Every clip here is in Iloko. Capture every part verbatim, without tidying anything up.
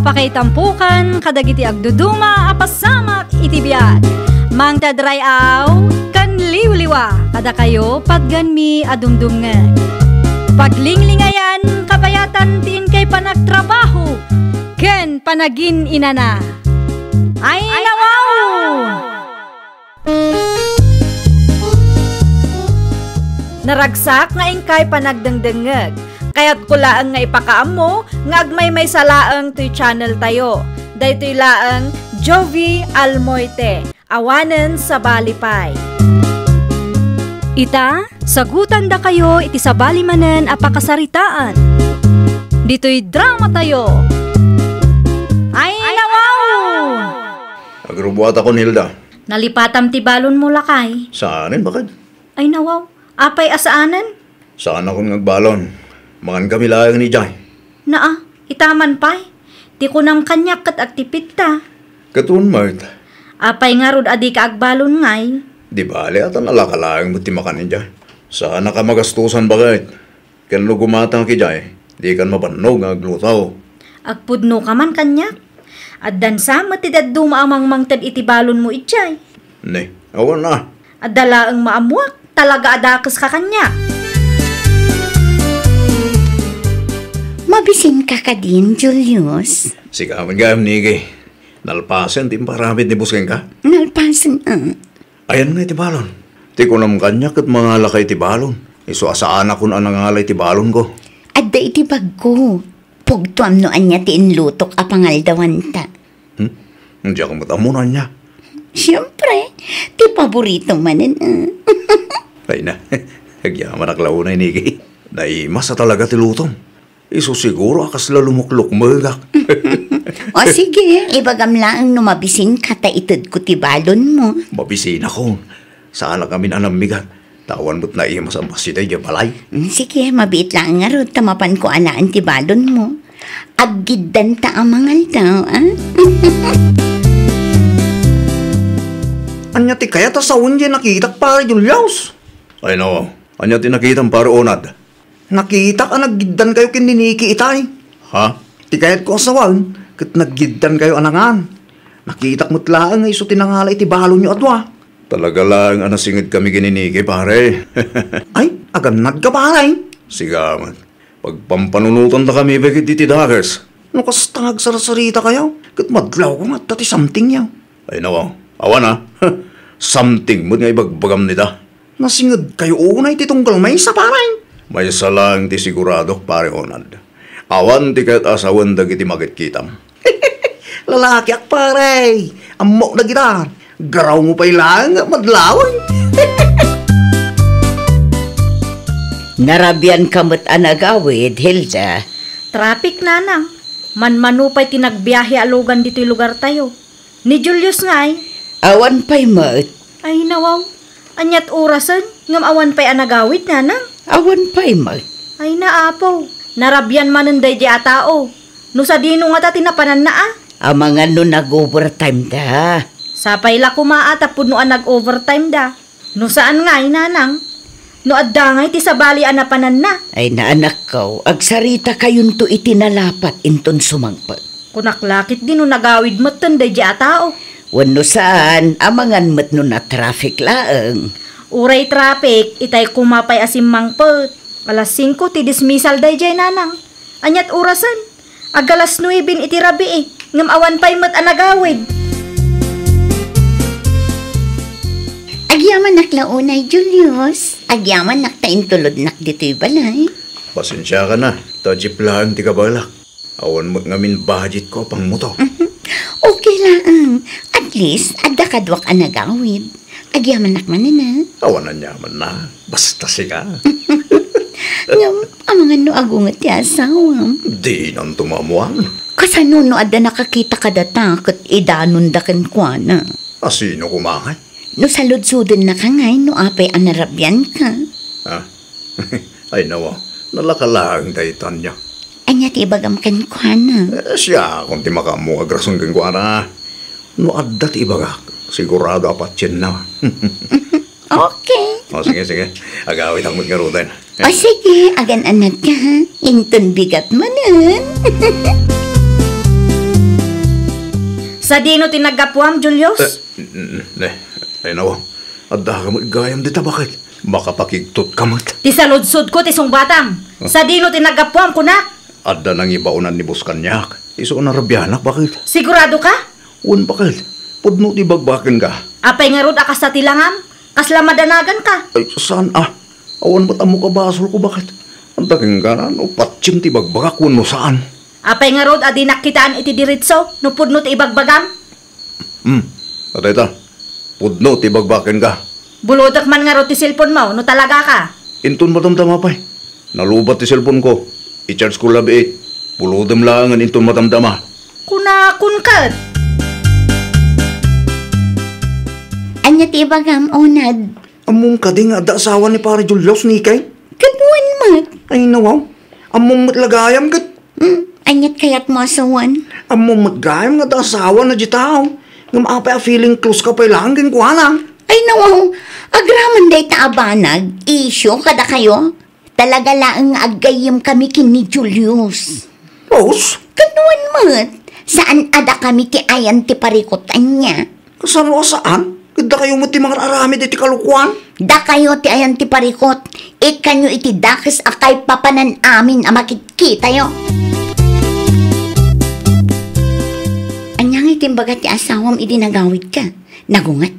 Pakaitampokan kadagiti agduduma a pasamak iti biag. Mangted ray-aw ken liwliwa kadakayo patganmi a dumdumngeg. Paglinglingayan kabayatan ti inkay panagtrabaho ken panagin-inana. Ay, nawaw! Naragsak nga inkay panagdengdengngeg. Kayatko laeng nga ipakaammo nga agmaymaysa laeng toy channel tayo. Daytoy laeng Jovie Almoite, awanen sabali pay. Ita, sagutandakayo iti sabali manen a pakasaritaan. Ditoy drama tayo. Ay, nawaw! Agrubbuatakon, Hilda. Nalipatam ti balonmo, lakay. Saanen, bakad? Ay, nawaw. Apay a saanen? Saanakon nga agbalon. Mangan kami laeng ni Jay. Naa, itaman pay. Ti kunam kaniak ket agtipitta. Ket wen met. Apay ngarud a dika agbalon ngay? Di bale, a ta nalaka laeng met ti makan idiay. Saanaka magastusan, baket. Ken no gumatangak idiay, dikan mabannog nga agluto. Agpudnoka man kaniak. Addan sa met ti dadduma a mangmangted iti balonmo idiay. Ne, awan a. Adda laeng maammuak, talaga a dakeska kaniak. Mabisinka kadin, Julius? Sika met gayam, Niki. Nalpasen ti imparamid ni boss kenka? Nalpasen, ah. Ayan nga iti balon. Ti kunam kaniak ket mangalaka iti balon. Isu a saanakon a nangala iti balonko. Adda iti bagko. Pugtoam no ania ti inlutok a pangaldawanta. Hmm? Diak met ammo no ania. Siempre, ti paborito manen, ah. Ay na, agyamanak la unay, Niki. Naimas a talaga ti lutom. Isu siguro a kasla lumuklukmegak. O sige, ibagam laeng no mabisinka ta itedko ti balonmo. Mabisinakon. Saanak ngamin a nammigat. Ta awan met naimas a masiday diay balay. Mm, sige, mabiit laeng ngarud ta mapanko alaen ti balonmo. Aggiddanta a mangaldaw, ah? Ania ti kayat a sawen diay nakitak, Pare Julius? Ay no, ania ti nakitam, Pare Onad? Nakitak a naggiddankayo ken ni Niki itay. Ha? Ti kayatko a sawen, ket naggiddankayo a nangan. Nakitak met laeng nga isu ti nangala iti balonyo a dua. Talaga laeng a nasingedkami ken ni Niki, pare. Ay, agannadka, pare. Sigamet. Pagpampanunotantakami pay ketdi ti dakes. No kasta nga agsarsarita kayo, ket madlawko nga adda ti something yo. Ay, nawaw. Awan a. Something met nga ibagbagam nita. Nasingedkayo unay ti tunggal maysa, pare? Maysa laeng ti siguradok, Pare Onad. Awan ti kayat a sawen dagiti makitkitam. Lalakiak, pare. Ammok dagita. Garawmo pay laeng nga madlawen. Narabianka met a nagawid, Hilda. Traffic, nanang. Manmano pay ti nagbiahe a lugan ditoy lugartayo. Ni Julius ngay? Awan pay met. Ay, nawaw. Aniat orasen? Ngem awan pay a nagawid, nanang? Awan pay met. Ay, naapo. Narabian manen daydiay a tao. No sadino ngata ti napananna a? Amangan no nag-overtime da. Sapay la koma a ta pudno a nag-overtime da. No saan ngay, nanang? No adda ngay ti sabali a napananna? Ay, naanakko, agsaritakayon to iti nalapat inton sumangpet. Kunak la ketdi no nagawid metten daydiay a tao. Wenno saan, amangan met no na-traffic laeng. Uray traffic, itay koma pay a simmangpet. Alas singko ti dismissal daydiay, nanang. Aniat orasen? Agalas nueben iti rabii, ngem awan pay met a nagawid. Agyamanak la unay, Julius. Agyamanak ta intulodnak ditoy balay. Pasensiakan a, ta jeep laeng ti kabaelak. Awan met ngamin budgetko a pangmotor. Okay laeng. At least, adda kaduak a nagawid. Agyamanak manen a. Awan aniamanna. Basta sika. Ngem, amangan no agunget ti asawam. Dinanto maammuan. Kasano no adda nakakita kadata ket idanonda kenkuana? A, sino koma ngay? No saludsodennaka ngay no apay a narabianka. Ah. Ay, nawa, nalaka laeng dayta nia. Ania ti ibagam kenkuana? Eh, siakon ti makaammo nga agrason kenkuana. No adda ti ibagak, sigurado a patienna. Okay. O, sige, sige. Agawidak met ngaruden. O, sige, agan-anadka, ha? Inton bigat manen. Sadino ti naggapuam, Julius? Eh, n-, n-, ne, ay nawa. Adda ka met gayam dita, baket? Makapakigtot ka met. Ti saludsodko ti sungbatam. Ah. Sadino ti naggapuam, kunak? Adda nangibaonan ni boss kaniak. Isu a narabianak, baket? Sigurado ka? Wen, baket. Pudno ti ibagbaga kenka. Apay ngarud a kasta ti langam? Kasla madanagan ka? Ay, saan a? Awan met ammo kabasolko, baket? Anta kenka, no patiem ti ibagbagak wenno saan? Apay ngarud a dinak kitaan iti diretso no pudno ti ibagbagam? Hmm, dayta. Pudno ti ibagbagak kenka. Bulodek man ngarud ti cellphone mo no talaga ka. Inton madamdama pay. Nalubat ti cellphone ko. I-charge ko labi it. Bulodem laengen inton madamdama. Kunakon ket. Ania ti ibagam, Onad? Ammom kadi nga adda asawa ni Pare Julius, Nikay? Ket wen met. Ay, nawaw. Ammom met la gayam ket. Hmm, aniat kayatmo a sawen? Ammom met gayam nga adda asawa na di tao. Ngem apay a feeling close ka pay laeng kenkuana? Ay, nawaw. Agraman dayta a banag, isyu kadakayo. Talaga laeng nga aggayyemkami ken ni Julius. Rose? Ket wen met, saan a dakami ti ayan ti parikut ania? Kasano a saan? Ket dakayo met ti mangar-aramid iti kalokoan? Dakayo ti ayan ti parikut. Ikkanyo iti dakes a kaipapanan amin a makitkitayo. Ania ngay ti imbaga ti asawam idi nagawidka? Nagunget?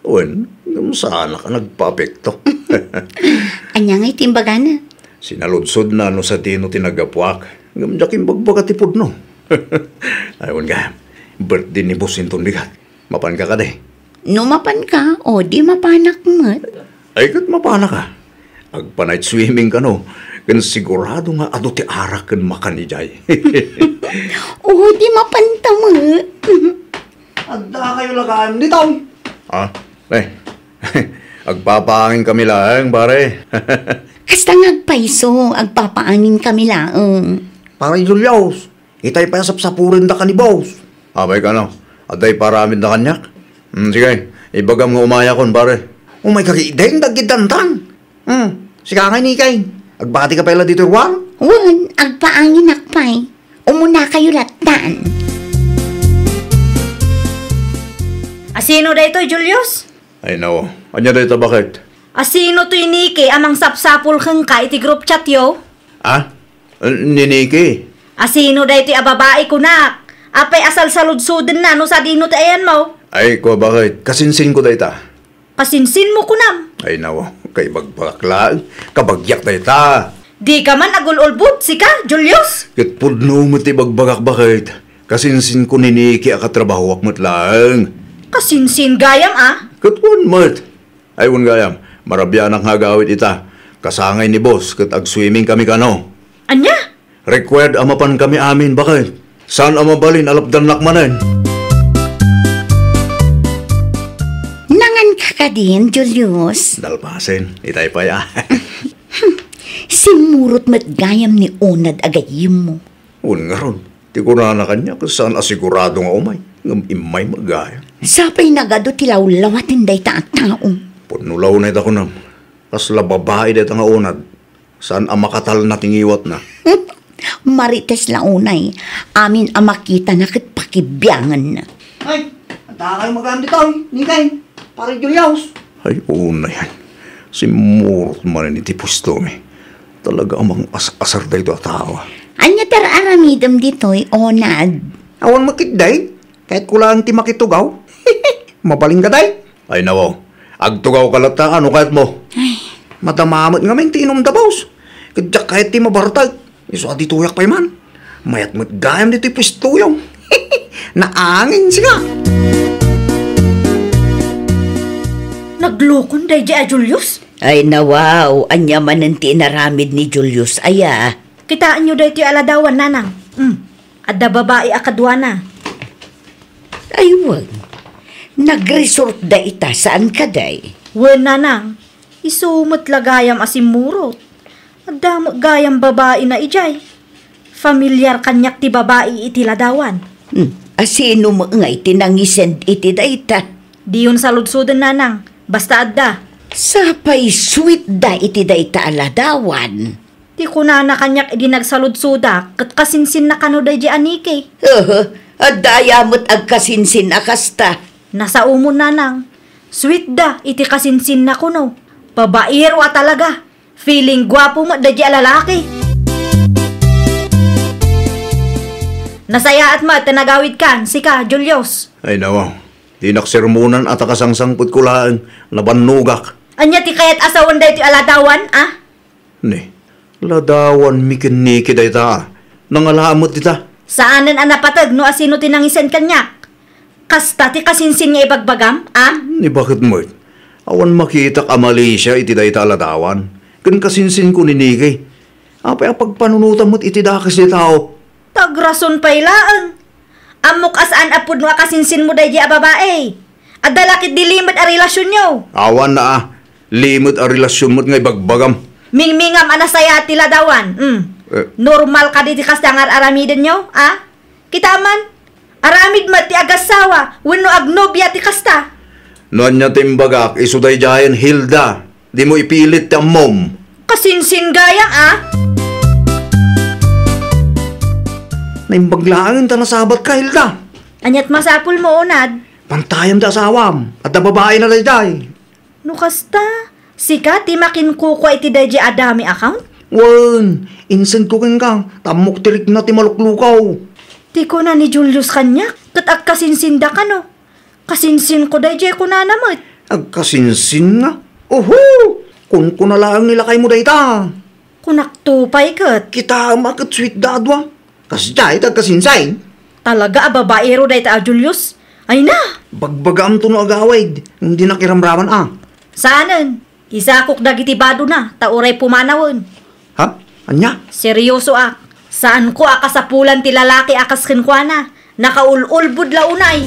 Wen, ngem saanak a nagpaapekto. Ania ngay ti imbagana? Sinaludsodna no sadino ti naggapuak, ngem diak imbagbaga ti pudno. Ay, wen gayam, birthday ni boss inton bigat. Mapanka kadi? No mapanka, o di mapanak met. Ay, ket mapanaka. Agpa-night swimming kano, ken sigurado nga adu ti arak ken makan idiay. O, di mapanta met. Adda kayo la gayam ditoy. Ah, eh. Agpapaangin kami laeng, pare. Kasta nga agpayso, agpapaangin kami laeng. Pare Julius, itay pay a sapsapulen daka ni boss. Apay kano, adda iparamid na kaniak? Hmm, sige, ibagam nga umayakon, pare. Umay ka, deng dagiti dantan. Hmm, sika ngay, Nikay. Agbati ka pay la ditoy ruar? Wen, agpaanginak pay. Umuna kayo lattan. Asino daytoy, Julius? Ay, nao. Ania dayta, baket? Asino toy Niki a mangsapsapul kenka iti group chat yo? Ah? Ni Niki? Asino daytoy a babai, kunak? Apay a salsaludsodenna no sadino ti ayanmo? Ay, kua, baket? Kasinsinko dayta. Kasinsinmo kunam? Ay, nawa, kaibagbagak laeng. Kabagiak dayta. Dika man agul-ulbod, sika, Julius? Ket pudno met ti ibagbagak, baket. Kasinsinko ni Niki a katrabahoak met laeng. Kasinsin gayam, a? Ket wen met. Ay, wen gayam, marabianak nga agawid ita. Kasangay ni boss ket agswimming kami kano. Ania? Required a mapan kami amin, baket. Saan a mabalin a lapdannak manen? Nangan ka kadin, Julius? Nalpasen, itay pay a. Simmurot met gayam ni Onad a gayyemmo. Wen ngarud, ti kunana kaniak, saan a sigurado nga umay, ngem immay met gayam. Sapay nagadu ti lawlawaten dayta a tao. Pudno la unay ta kunam, kasla babai dayta nga Onad. Saan a makatalna ti ngiwatna. Marites la unay, amin a makitana ket pakibianganna. Ay, adda kayo magan ditoy, Nikay, Pare Julius. Ay, unay. Simmurot manen iti puestomi. Talaga a mangas-asar daytoy a tao. Ania ti ar-aramidem ditoy, Onad? Awan makitday. Kayatko laeng ti makitugaw. Mabalin ka, day? Ay, nawaw. Agtugawka latta, no kayatmo? Ay. Madama met ngamin ti inumda, boss. Ket diak kayat ti mabartek. Isu a ditoyak pay man. Mayat met gayam ditoy puestoyo. Naangin, sika. Naglukon daydiay a Julius? Ay, nawaw. Ania manen ti inaramid ni Julius aya? Kitaenyo daytoy a ladawan, nanang. Hmm. Adda babai a kaduana. Ay, wen. Nagresortda ita, saan kadi? Wen, nanang. Isu met la gayam a simmurot. Adda met gayam babaina idiay. Familiar kaniak ti babai iti ladawan. Hmm. Asino met ngay ti nangisend iti dayta? Diyon saludsoden, nanang. Basta adda. Sapay sweet da iti dayta a ladawan. Ti kunana kaniak idi nagsaludsodak, ket kasinsinna kano daydiay a Niki. Aha, Adda aya met agkasinsin a kasta? Nasaomon, nanang. Sweet da iti kasinsinna kuno. Babaero a talaga. Feeling guapo met daydiay a lalaki. Nasayaat met ta nagawidkan, sika, Julius. Ay, nawaw. Dinak sermonan a ta kasangsangpetko laeng, nabannogak. Ania ti kayat a sawen daytoy a ladawan, a? Ne, ladawanmi ken Niki dayta. Nangala met dita. Saanen a napateg no asino ti nangisen kaniak. Kasta ti kasinsin nga ibagbagam, a? Ni baket met? Awan makitak a malisia iti dayta a ladawan. Ken kasinsinko ni Niki. Apay a pagpanunotam met iti dakes ti tao? Tagrason pay laeng. Ammok a saan a pudno a kasinsinmo daydiay a babai. Adda la ketdi limed a relasionyo. Awan a. Limed a relasion met nga ibagbagam. Mingmingam a nasayaat ti ladawan. Mm. Eh. Normal kadi ti kasta nga ar-aramidenyo, a? Kita man, aramid met ti agassawa wenno agnobia ti kasta. No ania ti imbagak, isu daydiayen, Hilda. Dimo ipilit ti ammom. Kasinsin gayam, a? Naimbag laengen ta nasabatka, Hilda. Aniat masapulmo, unad? Pantayam ti asawam. Adda babaina daydiay. No kasta, sika ti makinkukua iti daydiay a dummy account? Wen, insendko kenka, ta ammok ti rikna ti maluklukaw. Ti kuna ni Julius kaniak, ket agkasinsinda kano. Kasinsinko daydiay kunana met. Agkasinsin nga? Oho! Kunkuna laeng ni lakaymo dayta. Kunakto pay ket. Kitaem a ket sweet da a dua. Kasdiay ti agkasinsin. Talaga a babaero dayta a Julius. Ay na! Bagbagaamto no agawid, ngem dinak iramraman a. Saanen, isakok dagiti badona, ta uray pumanawen. Ha? Ania? Seriosoak. Saanko a kasapulan ti lalaki a kas kenkuana. Nakaul-ulbod la unay.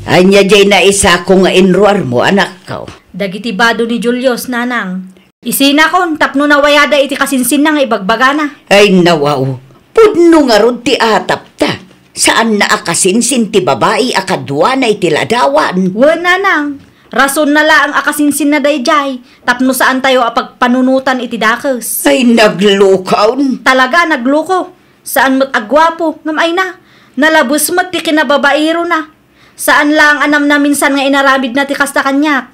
Ania diay naisako nga inruarmo, anakko? Dagiti bado ni Julius, nanang. Isinakon tapno nawayada iti kasinsinna nga ibagbagana. Ay, nawaw. Pudno ngarud ti atapta. Saanna a kasinsin ti babai a kaduana iti ladawan. Wen, nanang. Rasonna laeng a kasinsinna daydiay tapno saantayo a pagpanunotan iti dakes. Ay, naglukaw. Talaga, nagluko. Saan met a guapo, ngem ay na, nalabes met ti kinababairona. Saan laeng a namnaminsan nga inaramidna ti kasta kaniak.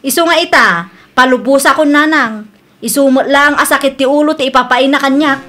Isu nga ita, palubosakon, nanang. Isu met laeng a sakit ti ulo ti ipapaina kaniak.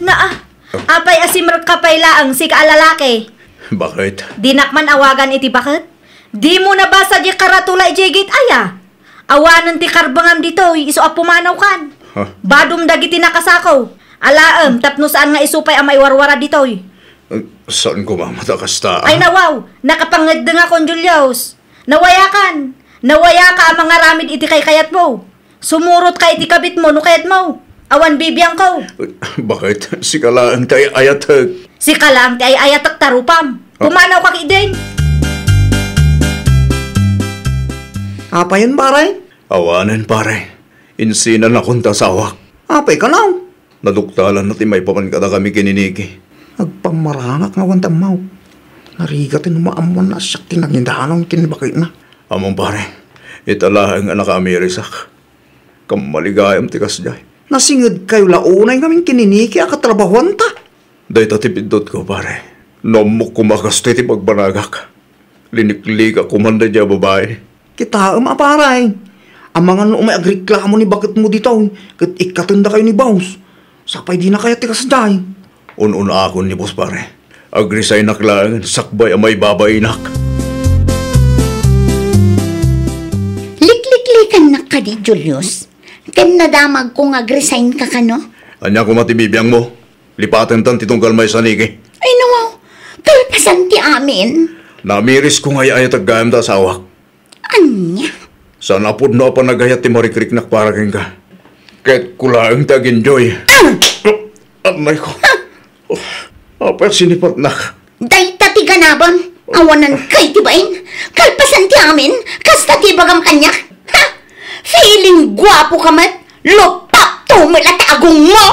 Naa, apay a simrekka pay laeng, sika a lalaki? Baket? Dinak man awagan iti baket? Dimo nabasa diay karatula idiay gate aya? Awanen ti karbengam ditoy, isu a pumanawkan. Ha? Badom dagiti nakasako. Alaem, tapno saan nga isu pay a maiwarwara ditoy. Eh, saan koma met a kasta, a? Ay, nawaw! Nakapangeddengakon, Julius. Nawayakan! Nawayaka a mangaramid iti kaykayatmo. Sumurotka iti kabitmo no kayatmo. Awan bibiangko. Baket? Sika laeng ti ay-ayatek. Sika laeng ti ay-ayatek ta rupam. Ah. Pumanawka ketdin. Apayen, pare? Awanen, pare. Insinanakon ti asawak. Apay kano? Naduktalanna ti maipapan kadakami ken ni Niki. Agpammarangak nga awan ti ammo. Narigat no maammoanna a siak ti nangidanong ken ni baketna. Ammom, pare, ita laeng a nakaamirisak. Kammaligayam ti kasdiay. Nasingedkayo la unay ngamin ken ni Niki a katrabahuanta? Dayta ti biddutko, pare. No ammok koma a kastoy ti pagbanagak, liniklikak koman daydiay a babai. Kitaem a, pare. Amangan no umay agreklamo ni baketmo ditoy ket ikkatendakayo ni boss. Sapay dina kayat ti kasdiay. Un-unakon ni boss, pare. Agresignak laengen sakbay a maibabainak. Likliklikannak kadi, Julius? Ken nadamagko nga agresign ka kano? Ania koma ti bibiangmo? Lipatentan ti tunggal maysa, Niki. Ay, nawaw! Kalpasan ti amin! Namirisko nga ay-ayatek gayam ta asawak. Ania? Saan a pudno a panagayat ti marikriknak para kenka. Kayatko laeng ti ag-enjoy. Ah! Anay ko. Ha? Oh, apay a sinipatnak? Dayta ti ganabem. Awanan kay ti bain. Kalpasan ti amin. Kasta ti ibagam kaniak. Ha? Feeling guapo ka met. Lupapto met la ti agongmo.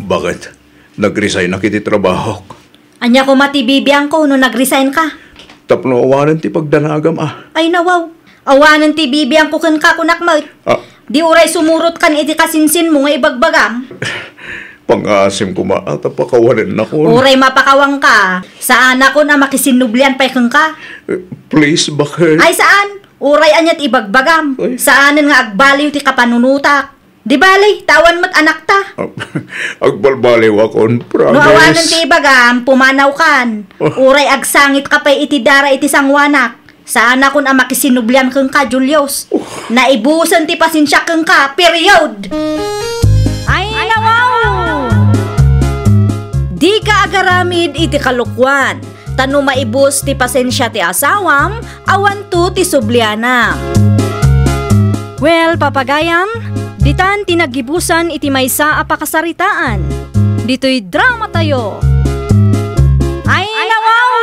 Baket? Nagresignak iti trabahok. Ania koma ti bibiangko no nagresign ka? Tapno awanen ti pagdanagam a. Ay, nawaw. Awanen ti bibiangko kenka, kunak met. Ah. Di uray sumurotkan iti kasinsinmo nga ibagbagam. Pangngaasim koma, ta pakawanennakon. Uray mapakawanka, saanakon a makisinnublian pay kenka. Eh, please, bakit? Ay, saan. Uray ania ti ibagbagam. Ay. Saanen nga agbaliw ti kapanunotak. Di bale, ta awan met anakta. Ag-, agbalbaliwakon, promise. No awanen ti ibagam, pumanawkan. Oh. Uray agsangitka pay iti dara iti sangoanak. Saanakon a makisinnublian kenka, Julius. Oh. Naibusen ti pasensiak kenka, period! Ay, nawaw! Dika agaramid iti kalokuan. Ta no maibus ti pasensia ti asawam, awanto ti sublianam. Well, papagayam, ditan ti naggibusan iti maysa a pakasaritaan. Ditoy dramatayo. Ay, nawaw!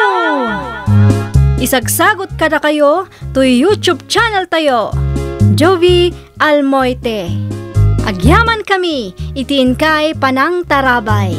Isagsagot kadakayo toy YouTube channel tayo, Jovi Almoite. Agyamankami iti inkay panangtarabay.